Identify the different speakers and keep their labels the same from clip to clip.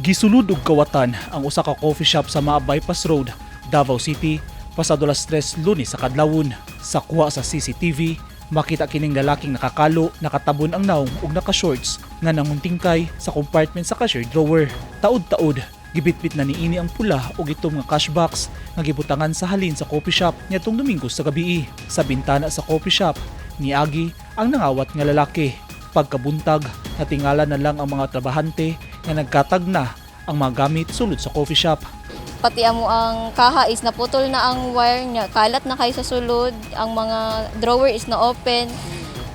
Speaker 1: Gisulod og kawatan ang usa ka coffee shop sa Maa Bypass Road, Davao City, pasado alas 3 Lunes sa kadlawon. Sa kuha sa CCTV, makita kining lalaking nakakalo, nakatabon ang naong ug naka-shorts nga nanguntingkay sa compartment sa cashier drawer. Taod-taod, gibitbit na niini ang pula ug itom nga cash box nga gibutangan sa halin sa coffee shop niadtong Domingo sa gabii. Sa bintana sa coffee shop, niagi ang nangawat nga lalaki. Pagkabuntag, natingala na lang ang mga trabahante nga nagkatag na ang mga gamit sulod sa coffee shop.
Speaker 2: Pati amo ang kaha is naputol na ang wire niya, kalat na kay sa sulod, ang mga drawer is na open.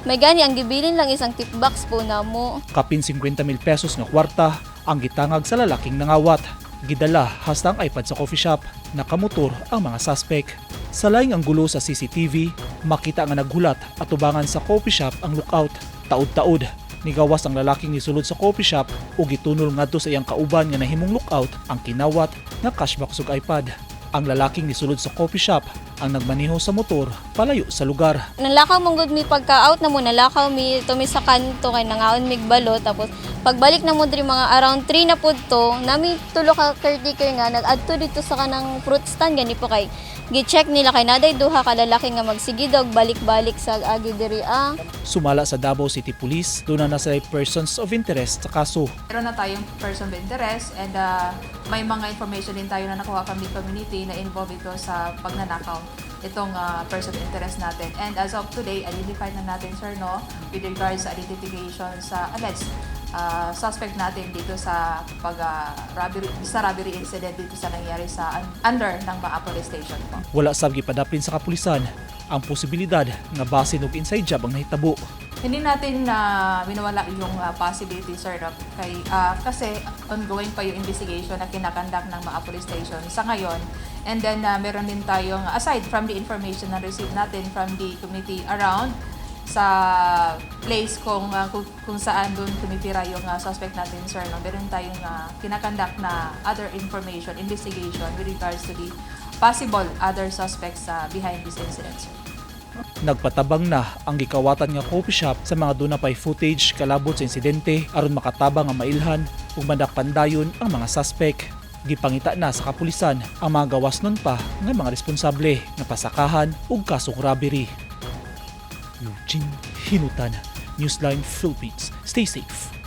Speaker 2: May gani ang gibilin lang isang tip box po namo.
Speaker 1: Kapin 50 mil pesos nga kwarta ang gitangag sa lalaking nangawat. Gidala hasta ang iPad sa coffee shop. Nakamotor ang mga suspect. Sa laing anggulo sa CCTV, makita nga naghulat atubangan sa coffee shop ang lookout. Taod-taod, nigawas ang lalaking nisulod sa coffee shop ug gitunol ngadto sa iyang kauban nga nahimong lookout ang kinawat nga cash box ug iPad. Ang lalaking nisulod sa coffee shop ang nagmaneho sa motor palayo sa lugar.
Speaker 2: Nalakaw man gud mi pagka out na mo, nalakaw mi tumi sa kanto kay nangaon mig balo, tapos pagbalik na mo diri mga around 3 na pud to, nami tulo ka caretaker nga nag-adto dito sa kanang fruit stand gani po kay gi-check nila kay naday duha ka lalaki nga magsige daw balik-balik sa agi diri ah.
Speaker 1: Sumala sa Davao City Police, duna na sila persons of interest sa kaso.
Speaker 3: Meron na tayong person of interest and may mga information din tayo na nakuha from the community na involved ito sa pagnanakaw itong person of interest natin. And as of today, identified na natin, sir, no, with regards sa identification sa alleged suspect natin dito sa pag robbery, sa robbery incident dito sa nangyari sa under ng Maa Police Station po.
Speaker 1: Wala sab gipadapin sa kapulisan ang posibilidad nga basin og inside job ang nahitabo.
Speaker 3: Hindi natin na minawala yung possibility, sir, no? Kay, kasi ongoing pa yung investigation na kina-conduct ng Maa Police Station sa ngayon. And then meron din tayong, aside from the information na receive natin from the community around sa place kung saan doon tumitira yung suspect natin, sir, no? Meron tayong kina-conduct na other information, investigation with regards to the possible other suspects behind this incident, sir.
Speaker 1: Nagpatabang na ang gikawatan nga coffee shop sa mga duna pay footage kalabot sa insidente aron makatabang ang mailhan ug madakpan dayon ang mga suspect. Gipangita na sa kapulisan ang mga gawas nun pa nga mga responsable nga pasakahan ug kasong robbery. Eugene Hinutan, Newsline Philippines. Stay safe.